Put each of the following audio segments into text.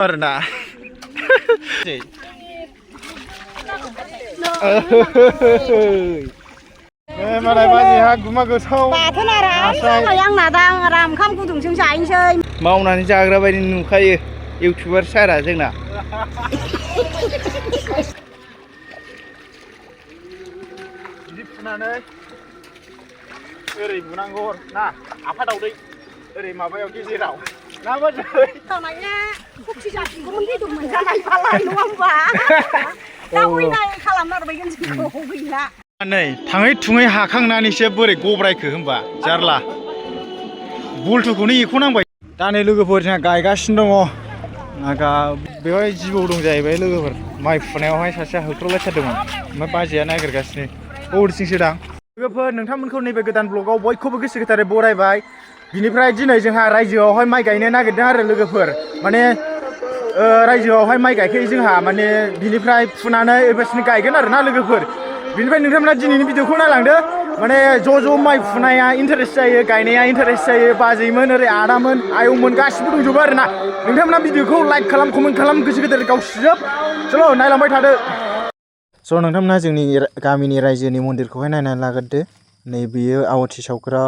आरोना मालाय बाजैहा गुमा गोथाव बाथोन आं नादां आराम ओंखाम गुदुंजों जाहैनोसै मावनानै जाग्रा बायदि नुखायो इउटिउबार सारा जोंना बिदि फुनानै ओरै बुनांगौ ना आफा दावदै ओरै माबायाव गेजेराव ना बाजै थांनाया खफि जाफिनगौमोन बेदर मोनजानाय बालाय नङा होमबा दा उइनाय खालामनारबायगोन जोंखौ गैला नै थाङै थुङै हाखांनानैसो बोरै गब्रायखो होनबा जारला बुलथुखौनो एख'नांबाय दा नै लोगोफोर जोंहा गायगासिनो दङ बेवहाय जिबौ दं जाहैबाय लोगोफोर माइ फुनायावहाय सासेया होख्रावलायथारदोंमोन ओमफ्राय बाजैया नागिरगासिनो बबेथिंसो दां लोगोफोर नोंथांमोनखौ नैबे गोदान ब्लगाव बयखौबो गोसो गोथारै बरायबाय बिनिफ्राय दिनै जोंहा रायजोआवहाय माइ गायनो नागिरदों आरो लोगोफोर माने रायजोआवहाय माइ गायखायो जोंहा माने बिनिफ्राय फुनानै एबारसिनो गायगोन आरोना लोगोफोर बिनिफ्राय नोंथांमोना दिनैनि भिडिअखौ नायलांदो माने ज' माइ फुनाया इन्टारेस्ट जायो गायनाया इन्टारेस्ट जायो बाजैमोन ओरै आदामोन आयंमोन गासिबो दंजोबो आरोना नोंथांमोना भिडिअखौ लाइक खालाम कमेन्ट खालाम गोसो गोथारै गावसिजोब चल' नायलांबाय थादो स' नोंथांमोना जोंनि गामिनि रायजोनि मन्दिरखौहाय नायनानै लाग्रोदो नै बेयो आवाथि सावग्रा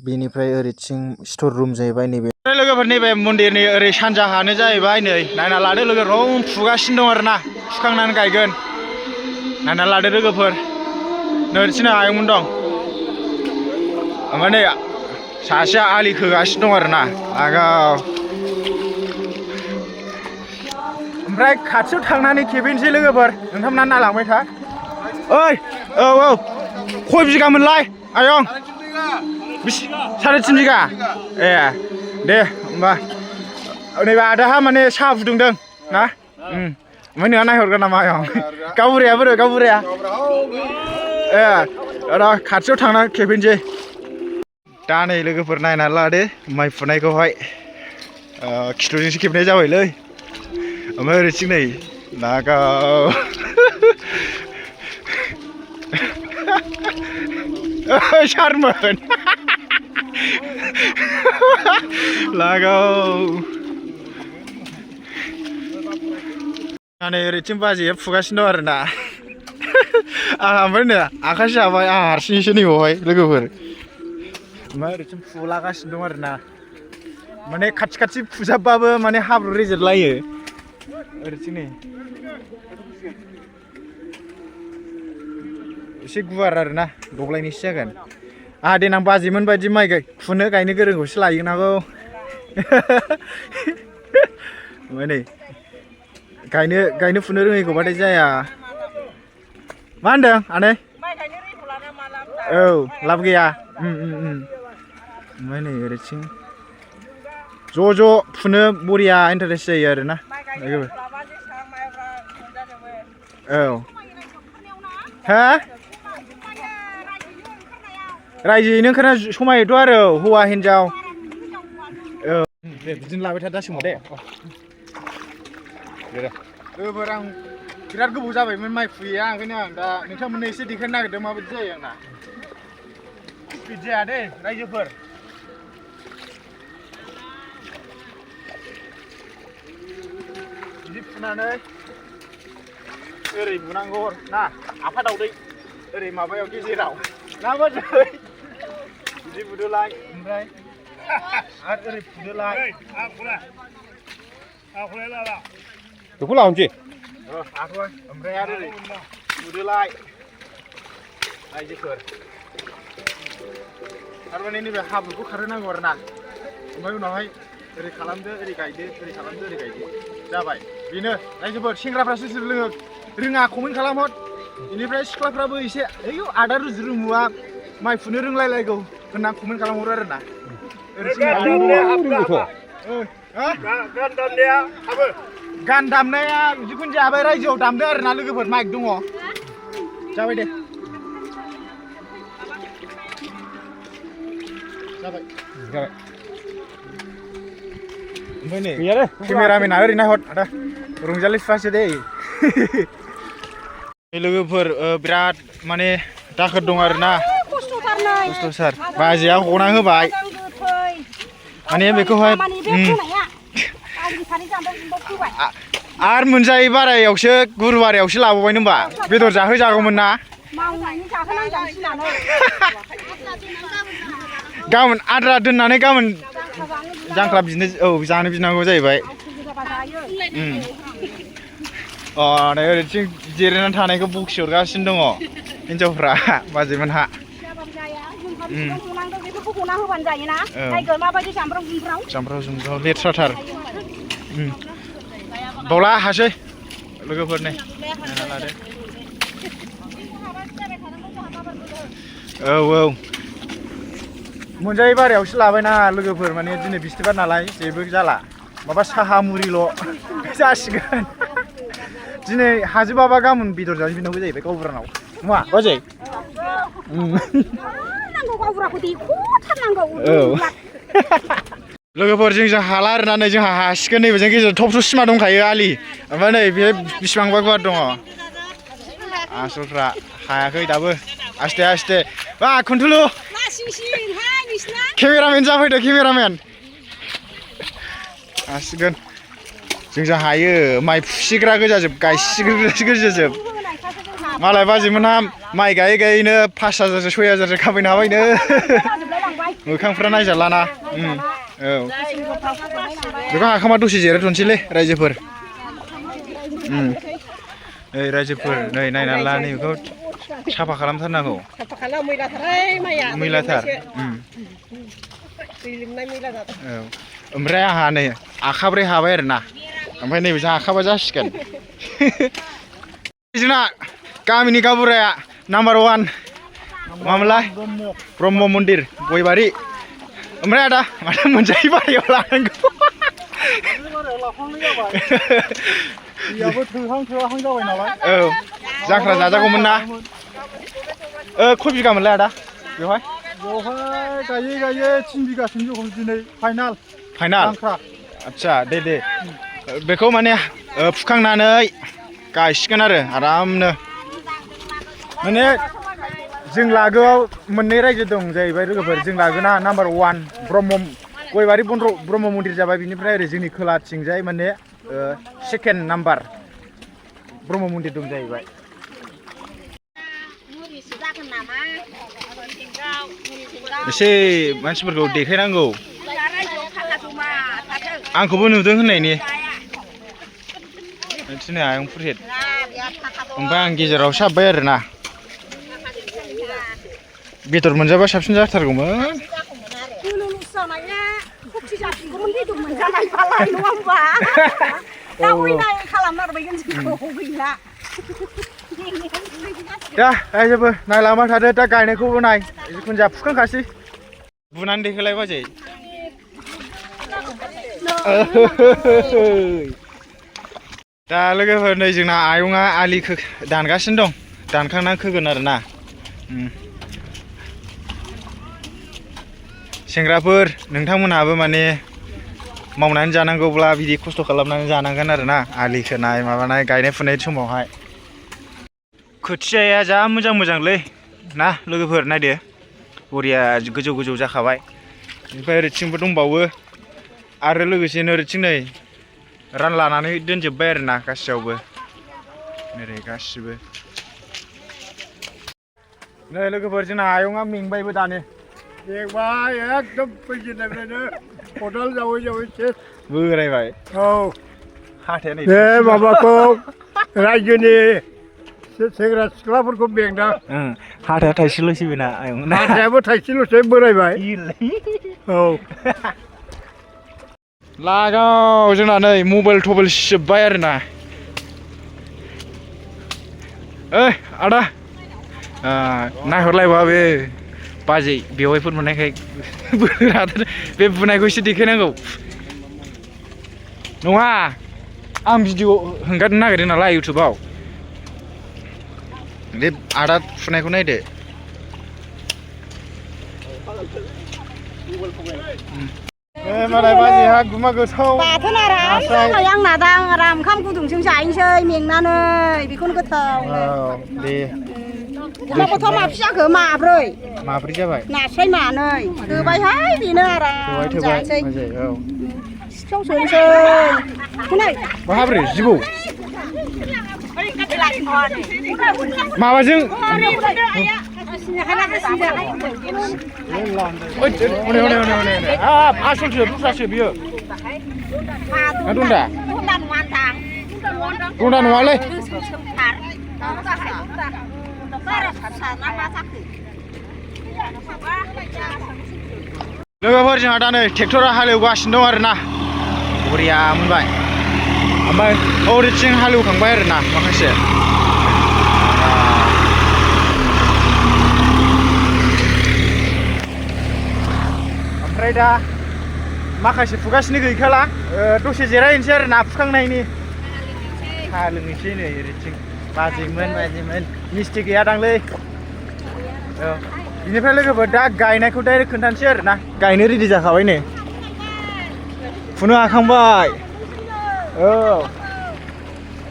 बेनिफ्राय ओरैथिं स्टर रुम जाहैबाय नैबे लोगोफोर नैबे मन्दिरनि ओरै सानजाहानो जाहैबाय नै नायना लादो लोगो रं फुगासिनो दं आरोना फुखांनानै गायगोन नायना लादो लोगोफोर नोरसिना आयंमोन दं ओमफ्राय नै सासेया आलि खोगासिनो दं आरोना आगाव ओमफ्राय खाथियाव थांनानै खेबहैनोसै लोगोफोर नोंथांमोना नायलांबाय था ओइ औ खय बिगामोनलाय आयं साराय 3 बिगा ए दे होमबा नैबे आदाहा माने साहा फुदुंदों ना ओमफ्राय नोंहा नायहरगोन नामा आयं गावबुराया बोरो गावबुराया ए र' खाथियाव थांना खेबहैनोसै दा नै लोगोफोर नायनानै लादो माइ फुनायखौहाय खिथुजोंसो खेबनाय जाबायलै ओमफ्राय ओरैथिं नै नागाव सारमोन लागाव नै ओरैथिं बाजैया फुगासिनो दं आरोना आंहा ओमफ्राय नै आखाइ जाबाय आंहा हारसिंसो नैबावहाय लोगोफोर ओमफ्राय ओरैथिं फुलागासिनो दं आरोना माने खाथि फुजाबबाबो माने हाब्रु रेजेरलायो ओरैथिं नै एसे गुवार आरोना दब्लायनैसो जागोन आंहा देनां बाजैमोन बायदि माइ फुनो गायनो गोरोंखौसो लायनांगौ ओमफ्राय नै गायनो फुनो रोङैखौबाथाय जाया मा होनदों आनै औ लाब गैया ओमफ्राय नै ओरैथिं ज' फुनो बरिया इन्टारेस्ट जायो आरोना औ हा रायजोयैनो ओंखारना समायोथ' आरो हौवा हिन्जाव औ दे बिदिनो लाबाय था दा समाव दे लोगोफोर आं बिराद गोबाव जाबायमोन माइ फुयैया ओंखायनो आं दा नोंथांमोननो एसे देखायनो नागिरदों माबायदि जायो आंना स्पिड जाया दे रायजोफोर बिदि फुनानै ओरै बुनांगौ ना आफा दावदै ओरै माबायाव गेजेराव ना बाजै बिदि बुदोलाय ओमफ्राय आरो ओरै फुदोलाय बेखौ लावनोसै ओमफ्राय आरो ओरै फुदोलाय रायजोफोर थारमाने नैबे हाब्रुखौ खारहोनांगौ आरोना ओमफ्राय उनावहाय ओरै खालामदो ओरै गायदो ओरै खालामदो ओरै गायदो जाबाय बेनो रायजोफोर सेंग्राफ्रासो रोङा कमेन्ट खालामहर बेनिफ्राय सिख्लाफ्राबो एसे ओइ आदा रुमुआ माइ फुनो रोंलायलायगौ होनना कमेन्ट खालामहरो आरोना गान दामनाया जिखुनु जाबाय रायजोआव दामदो आरोना लोगोफोर माइक दङ जाबाय दे जाबाय ओमफ्राय नै केमेरामेना ओरै नायहर आदा रंजालि सिफासो दे लोगोफोर बिराद माने दाखोर दं आरोना खस्थ'थार बाजैया हना होबाय माने बेखौहाय आरो मोनजायै बारायावसो गुरु बारायावसो लाबोबाय होनबा बेदर जाहोजागौमोन ना गाबोन आद्रा दोननानै गाबोन जांख्रा बिनो जानो बिनांगौ जाहैबाय नै ओरैथिं जिरायनानै थानायखौ बखि हरगासिनो दङ हिनजावफ्रा बाजैमोनहा जामफ्राव जुमफ्राव लेथ्राथार बावला हासै लोगोफोर नै लादो औ मोनजायै बारायावसो लाबायना लोगोफोर माने दिनै बिस्थिबार नालाय जेबो जाला माबा साहा मुरिल' जासिगोन दिनै हाजोबाबा गाबोन बेदर जानो बिनांगौ जाहैबाय गावबुरानाव मा बाजै लोगोफोर जों हाला आरोना नै जोंहा हासिगोन नैबे जों गेजेराव थबस्र' सिमा दंखायो आलि ओमफ्राय नै बे बिसिबांबा गुवार दङ आसलफ्रा हायाखै दाबो आस्ते आस्ते बा खुन्थुलु केमेरामेन जाफैदो केमेरामेन हासिगोन जों हायो माइ फुसिग्रा गोजाजोब गायसिग्राजोब मालाय बाजैमोनहा माइ गायै गायैनो 5,000 6,000 खामायनो हाबायनो मोखांफ्रा नायजालाना बेखौ हाखांबा दसे जिरायथ'नोसैलै रायजोफोर रायजोफोर नै नायनानै ला नैबेखौ साफा खालामथारनांगौ मैलाथार ओमफ्राय आंहा नै आखाब्रै हाबाय आरोना ओमफ्राय नैबे जों आखाबा जासिगोन जोंना गामिनि गावबुराया नाम्बार 1 मामोनलाय ब्रह्म मन्दिर गयबारि ओमफ्राय आदा माथो मोनजायै बारायाव लानांगौ थोहां जाबाय नालाय जांख्रा जाजागौमोन ना खय बिगामोनलाय आदा बेवहाय गायै 3 बिगासिम जौखौ दिनै फाइनाल आदसा दे बेखौ माने फुखांनानै गायसिगोन आरो आरामनो माने जों लागोआव मोननै रायजो दं जाहैबाय लोगोफोर जों लागोना नाम्बार 1 ब्रह्म गयबारि ब्रह्म मन्दिर जाबाय बिनिफ्राय ओरै जोंनि खोलाथिंजाय माने सेकेन्ड नाम्बार ब्रह्म मन्दिर दं जाहैबाय एसे मानसिफोरखौ देखायनांगौ आंखौबो नुदों होननायनि दिनै आयं फुरहित ओमफ्राय आं गेजेराव हाबबाय आरोना बेदर मोनजाबा साबसिन जाथारगौमोन दा रायजोबो नायलांबाय थादो दा गायनायखौबो नाय जिखुनु जाया फुखांखासै बुनानै देखायलाय बाजै दा लोगोफोर नै जोंना आयंआ आलि दानगासिनो दं दानखांनानै खोगोन आरोना सेंग्राफोर नोंथांमोनहाबो माने मावनानै जानांगौब्ला बिदि खस्थ' खालामनानै जानांगोन आरोना आलि खोनाय माबानाय गायनाय फुनाय समावहाय खोथियाया जा मोजांलै ना लोगोफोर नायदो बरिया गोजौ जाखाबाय ओमफ्राय ओरैथिंबो दंबावो आरो लोगोसेनो ओरैथिं नै रानलानानै दोनजोब्बाय आरोना गासैयावबो ओरै गासिबो नै लोगोफोर जोंना आयंआ मेंबायबो दानो मेंबाय एकदम फैजेननायनिफ्रायनो खदाल जावै सेस बोरायबाय हाथाया नै बे माबाखौ रायजोनि सेंग्रा सिख्लाफोरखौ बेंदां हाथाया थाइसेल'सै बेना आयं हाथायाबो थाइसेल'सै बोरायबाय लागाव जोंना नै मबाइल थबाइल सिजोब्बाय आरोना ओइ आदा नायहरलायबा बे बाजै बेवाइफोर मोननायखाय बे बुनायखौ एसे देखायनांगौ नङा आं भिडिअ हगारनो नागिरदों नालाय इउटुबाव बे आदा फुनायखौ नायदो मालाय बाजैहा गुमा गोथाव बाथोन आंना दा आराम ओंखाम गुदुंजों जाहैनोसै मेंनानै बेखौनो गोथाव दे गुमा गोथाव माबेसे जाखो माब्रै जाबाय नास्राय मानै थोबायहाय बेनो आराम जानोसै फिसौसोनोसै हनै माब्रै जिबौ माबाजों आसलसो दस्रासो बियो दन्दा दन्दा नङालै लोगोफोर जोंहा दा नै ट्रेक्टरा हालेवगासिनो दं आरोना बरिया मोनबाय ओमफ्राय ओरैथिं हालेवखांबाय आरोना माखासे ओमफ्राय दा माखासे फुगासिनो गैखाला दसे जिरायनोसै आरोना फुखांनायनि साहा लोंनोसै नै ओरैथिं बाजैमोन मिस्टि गैयादांलै औ बिनिफ्राय लोगोफोर दा गायनायखौ डाइरेक्ट खोन्थानोसै आरोना गायनो रेडि जाखाबाय नै फुनो हाखांबाय औ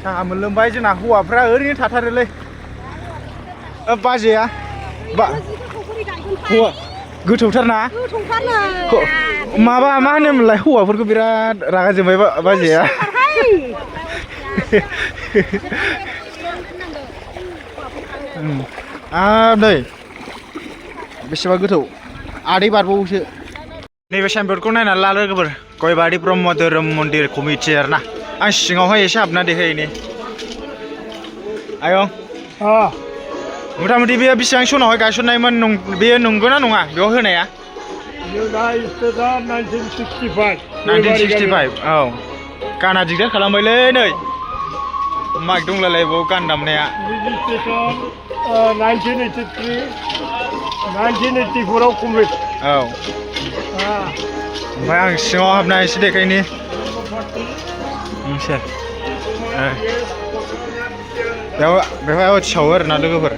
साहा मोनलोंबाय जोंना हौवाफ्रा ओरैनो थाथारोलै बाजैया हौवा गोथौथारना माबा मा होनोमोनलाय हौवाफोरखौ बिराद रागा जोंबाय बाजैया नै बेसेबा गोथौ आदै बारबावोसो नैबे साइनबर्डखौ नायनानै ला लोगोफोर गयबारि ब्रह्म धोरोम मन्दिर कमिटि आरोना आं सिङावहाय एसे हाबना देखायनि आयं मथा मथि बेयो बेसेबां सनावहाय गायसननायमोन बेयो नंगौना नङा बेयाव होनाया 1965 औ गाना दिगदार खालामबायलै नै माइक दंलायलायबाव गान दामनाया 1984 आव कमप्लिट औ ओमफ्राय आं सिङाव हाबना एसे देखायनि बेवहाय आवथि सावो आरोना लोगोफोर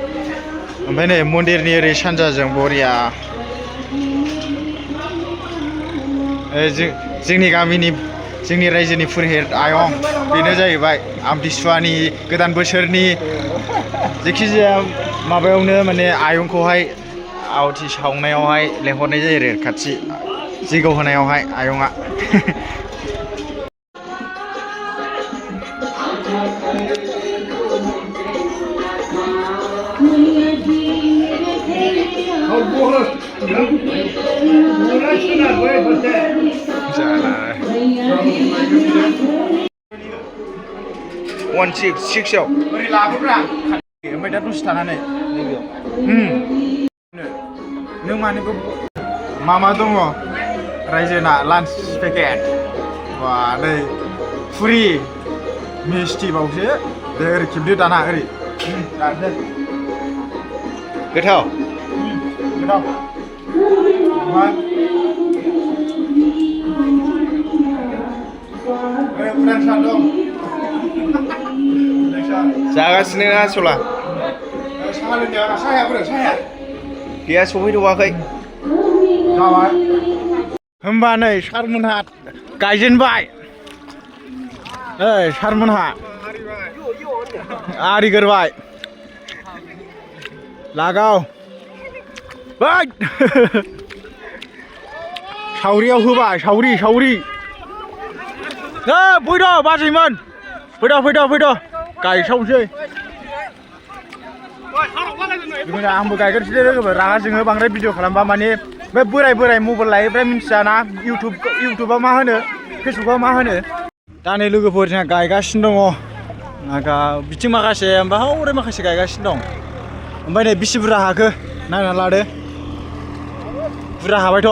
ओमफ्राय नै मन्दिरनि ओरै सानजाजों बरिया जोंनि गामिनि जोंनि रायजोनि पुरहित आयं बेनो जाहैबाय आमथिसुवानि गोदान बोसोरनि जेखिजाया माबायावनो माने आयंखौहाय आवथि सावनायावहाय लेंहरनाय जायो आरो खाथि जैग' होनायावहाय आयंआ One six आव ओरै लाबोब्रा ओमफ्राय दा दसे थानानै नों मानोबो मा दङ रायजोना लान्च पेकेट बा नै फुरि मिस्टि बावसो दे ओरै खेबदो दाना ओरै दानसै गोथाव जागासिनो आसला साहा लोंनाया साहाया बोरै साहाया गैया सफैथ'वाखै होमबा नै सारमोनहा गायजेनबाय सारमोनहा आरिगोरबाय लागाव बै सावरियाव होबाय सावरि फैद' बाजैमोन फैद' गायसावसै बेखौनो आंबो गायग्रोसै लोगोफोर रागा जोङो बांद्राय भिडिअ खालामबा माने बे बोराय मबाइल लायोब्रा मिन्थियाना इउटुबा मा होनो फेसबुकआव मा होनो दा नै लोगोफोर जोंहा गायगासिनो दङ बिथिं माखासे ओमफ्राय हरै माखासे गायगासिनो दं ओमफ्राय नै बेसे बुरजा हाखो नायना लादो बुरजा हाबायथ'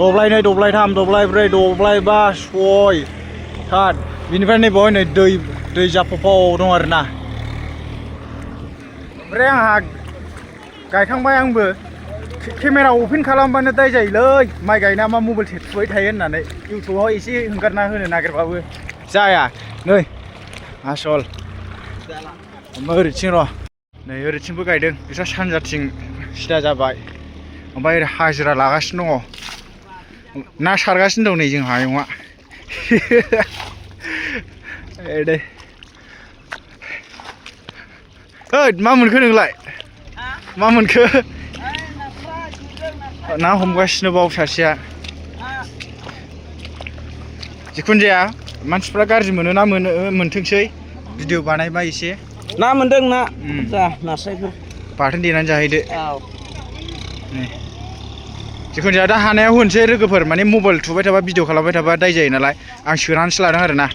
दब्लायनै दब्लायथाम दब्लायब्रै दब्लायबा 6 7 बिनिफ्राय नै बेवहाय नै दै जाफाव दं आरोना ओमफ्राय आंहा गायखांबाय आंबो केमेरा अपेन खालामबानो दाय जायोलै माइ गायना मा मबाइल थुबाय थायो होननानै इउटुबाव एसे हंगारना होनो नागिरबाबो जाया नै आसल ओरैथिं र' नै ओरैथिंबो गायदों बिस्रा सानजाथिं सिदा जाबाय ओमफ्राय ओरै हाजिरा लागासिनो दङ ना सारगासिनो दं नै जोंहा आयंआ दे मा मोनखो नोंलाय मा मोनखो ना हमगासिनो बाव सासेया जिखुनु जाया मानसिफ्रा गाज्रि मोनो ना मोनथोंसै भिडिअ बानायबा एसे ना मोनदों ना जा नास्रायफोर बाथोन देनानै जाहैदो औ जिखुनु जाया दा हानायाव होनोसै लोगोफोर माने मबाइल थुबाय थाबा भिडिअ खालामबाय थाबा दाय जायो नालाय आं सोनानैसो लादों आरो ना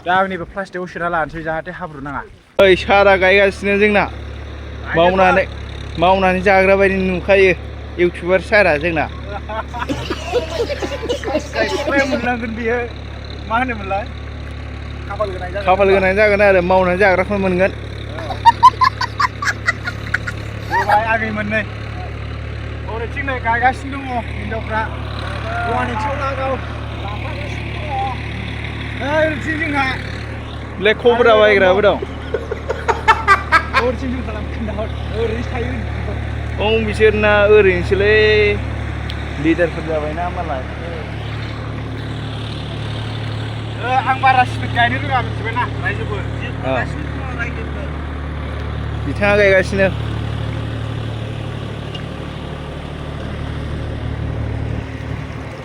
दा आंनिबो प्लास्टिकआव सोना लानोसै जाहाथे हाब्रु नाङा ओइ सारा गायगासिनो जोंना मावनानै जाग्रा बायदि नुखायो इउटुबार सारा जोंना मोनलांगोन बियो मा होनोमोनलाय खाफाल गोनां जागोन आरो मावनानै जाग्राखौ मोनगोन आगै मोननै ओरैथिं नै गायगासिनो दङ हिनजावफ्रा औवानि थियाव लागाव ओरैथिं जोंहा ब्लेक कब्रा बायग्राबो दं ओरैथिं जों खालामफिनदा ओरैनो थायो बिसोरना ओरैनोसोलै लिडारफोर जाबायना मालाय आं बारा स्पिड गायनो रोङा मिथिबायना रायजोफोर बिथाङा गायगासिनो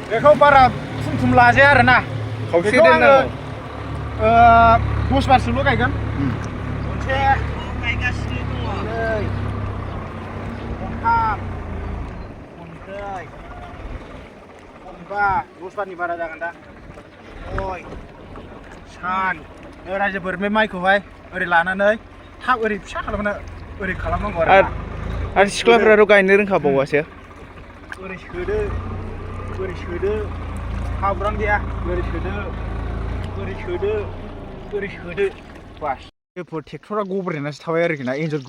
बेखौ बारा थुम लाजाया आरोना खावसे बेखौ आङो दोननांगौ 10 बारसोल' गायगोन खनसे गायगासिनो दङ खनथाम खनब्रै खनबा 10 बारनि बारा जागोन दा गय सान रायजोफोर बे माइखौहाय ओरै लानानै थाब ओरै फिसा खालामना ओरै खालामनांगौ आरो सिख्लाफ्राथ' गायनो रोंखाबावासो ओरै सोदो हाब्रां गैया ओरै सोदो बास ट्रेक्टरा गब्रेनासो थाबाय आरोखि ना एन्जर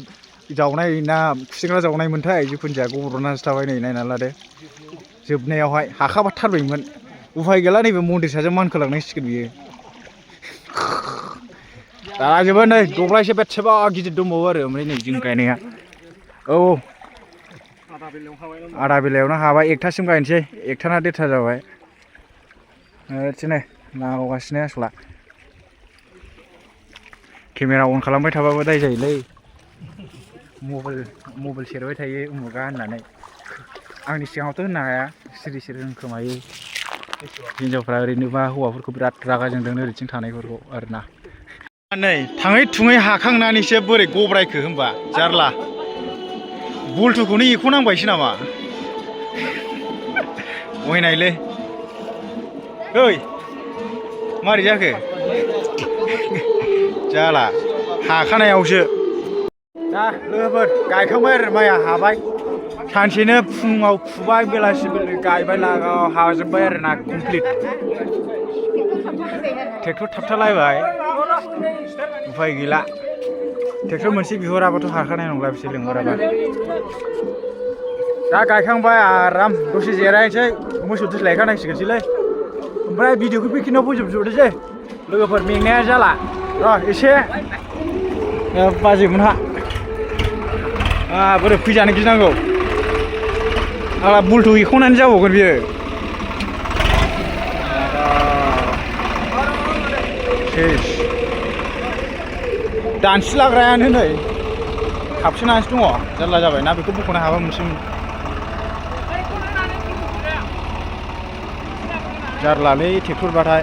जावनाय ना खुसेंग्रा जावनाय मोनथाय जिखुनु जाया गब्रनासो थाबाय नै नायना लादो जोबनायावहाय हाखाबाथारबायमोन उफाय गैला नैबे मन्दिर साजों मानखोलांनांसिगोन बियो दाजोबो नै दब्लायसे बेसेबा गिदिर दंबावो आरो ओमफ्राय नै जों गायनाया औ आधा बेलायावनो हाबाय एकथासिम गायनोसै एकथा ना देरथा जाबाय नै नागावगासिनो आसला केमेरा अन खालामबाय थाबाबो दाय जायोलै मबाइल सेरबाय थायो उमुगा होननानै आंनि सिगाङावथ' होननो हाया सिरि सिरि होनखोमायो हिनजावफ्रा ओरैनोबा हौवाफोरखौ बिराद रागा जोंदों ओरैथिं थानायफोरखौ आरोना नै थाङै थुङै हाखांनानैसो बोरै गब्रायखो होनबा जारला बल्थुखौनो एख'नांबायसो नामा अयनायलै ओइ मारै जाखो जाला हाखानायावसो दा लोगोफोर गायखांबाय आरो माइया हाबाय सानसेनो फुङाव फुबाय बेलासि गायबाय लागाव हाजोब्बाय आरो ना कमप्लिट ट्रेक्टर थाबथालायबाय उफाय गैला ट्रेक्टर मोनसे बिहराबाथ' हाखानाय नंला बिसोर लिंहराबा दा गायखांबाय आराम दसे जिरायनोसै मोसौ दोस्लायखानांसिगोनसैलै ओमफ्राय भिडिअखौ बेखिनियाव फोजोबजोबनोसै लोगोफोर मेंनाया जाला र' एसे बाजैमोनहा बोरै फैजानो गिनांगौ आंहा बुलथु एख'नानै जाबावगोन बियो दानस्रिलाग्रायानो नै हाबसोनानैसो दङ जारला जाबायना बेखौ बख'नो हाबा मोनसेमोन जारलालै ट्रेक्टरबाथाय